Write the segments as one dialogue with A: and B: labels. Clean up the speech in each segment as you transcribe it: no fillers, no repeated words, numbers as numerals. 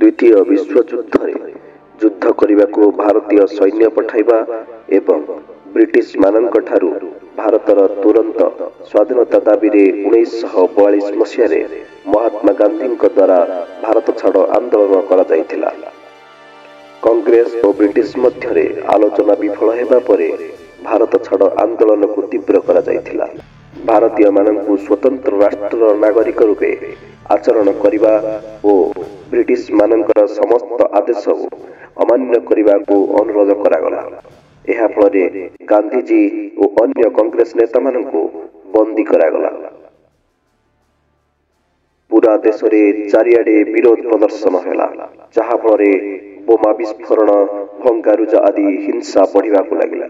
A: ଦ୍ୱିତୀୟ ବିଶ୍ୱଯୁଦ୍ଧରେ ଯୁଦ୍ଧ କରିବାକୁ ଭାରତୀୟ ସୈନ୍ୟ ପଠାଇବା ଏବଂ ବ୍ରିଟିଶମାନଙ୍କଠାରୁ ଭାରତର ତୁରନ୍ତ ସ୍ୱାଧୀନତା ଦାବିରେ 1942 ମସିହାରେ ମହାତ୍ମା ଗାନ୍ଧୀଙ୍କ ଦ୍ୱାରା ଭାରତ ଛାଡ଼ ଆନ୍ଦୋଳନ କରାଯାଇଥିଲା। କଂଗ୍ରେସ ଓ ବ୍ରିଟିଶ ମଧ୍ୟରେ ଆଲୋଚନା ବିଫଳ ହେବା ପରେ ଭାରତ ଛାଡ଼ ଆନ୍ଦୋଳନକୁ ତୀବ୍ର କରାଯାଇଥିଲା। ଭାରତୀୟମାନଙ୍କୁ ସ୍ୱତନ୍ତ୍ର ରାଷ୍ଟ୍ରର ନାଗରିକ ରୂପେ ଆଚରଣ କରିବା ଓ ବ୍ରିଟିଶମାନଙ୍କର ସମସ୍ତ ଆଦେଶକୁ ଅମାନ୍ୟ କରିବାକୁ ଅନୁରୋଧ କରାଗଲା। ଏହା ଫଳରେ ଗାନ୍ଧିଜୀ ଓ ଅନ୍ୟ କଂଗ୍ରେସ ନେତାମାନଙ୍କୁ ବନ୍ଦୀ କରାଗଲା। ପୁରା ଦେଶରେ ଚାରିଆଡ଼େ ବିରୋଧ ପ୍ରଦର୍ଶନ ହେଲା, ଯାହାଫଳରେ ବୋମା ବିସ୍ଫୋରଣ, ଭଙ୍ଗାରୁଜା ଆଦି ହିଂସା ବଢ଼ିବାକୁ ଲାଗିଲା।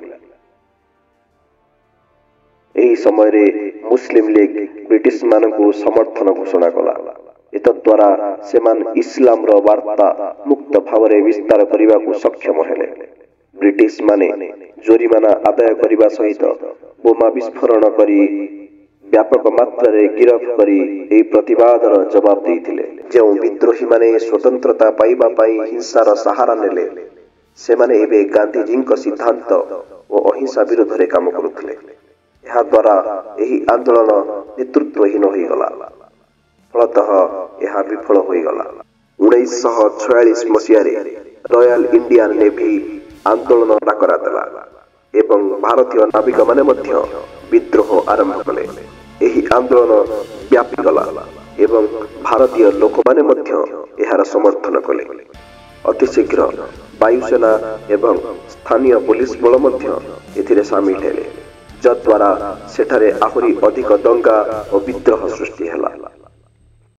A: ଏହି ସମୟରେ ମୁସଲିମ ଲିଗ ବ୍ରିଟିଶମାନଙ୍କୁ ସମର୍ଥନ ଘୋଷଣା କଲା। ଏତଦ୍ୱାରା ସେମାନେ ଇସଲାମର ବାର୍ତ୍ତା ମୁକ୍ତ ଭାବରେ ବିସ୍ତାର କରିବାକୁ ସକ୍ଷମ ହେଲେ। ବ୍ରିଟିଶମାନେ ଜୋରିମାନା ଆଦାୟ କରିବା ସହିତ ବୋମା ବିସ୍ଫୋରଣ କରି ବ୍ୟାପକ ମାତ୍ରାରେ ଗିରଫ କରି ଏହି ପ୍ରତିବାଦର ଜବାବ ଦେଇଥିଲେ। ଯେଉଁ ବିଦ୍ରୋହୀମାନେ ସ୍ୱତନ୍ତ୍ରତା ପାଇବା ପାଇଁ ହିଂସାର ସାହାରା ନେଲେ, ସେମାନେ ଏବେ ଗାନ୍ଧିଜୀଙ୍କ ସିଦ୍ଧାନ୍ତ ଓ ଅହିଂସା ବିରୋଧରେ କାମ କରୁଥିଲେ। ଏହାଦ୍ୱାରା ଏହି ଆନ୍ଦୋଳନ ନେତୃତ୍ୱହୀନ ହୋଇଗଲା। ଫଳତଃ ଏହା ବିଫଳ ହୋଇଗଲା। 1946 ମସିହାରେ ରୟାଲ ଇଣ୍ଡିଆନ ନେଭି ଆନ୍ଦୋଳନ ଡାକରା ଦେଲା ଏବଂ ଭାରତୀୟ ନାବିକମାନେ ମଧ୍ୟ ବିଦ୍ରୋହ ଆରମ୍ଭ କଲେ। ଏହି ଆନ୍ଦୋଳନ ବ୍ୟାପିଗଲା ଏବଂ ଭାରତୀୟ ଲୋକମାନେ ମଧ୍ୟ ଏହାର ସମର୍ଥନ କଲେ। ଅତିଶୀଘ୍ର ବାୟୁସେନା ଏବଂ ସ୍ଥାନୀୟ ପୋଲିସ ବଳ ମଧ୍ୟ ଏଥିରେ ସାମିଲ ହେଲେ, ଯଦ୍ୱାରା ସେଠାରେ ଆହୁରି ଅଧିକ ଦଙ୍ଗା ଓ ବିଦ୍ରୋହ ସୃଷ୍ଟି ହେଲା।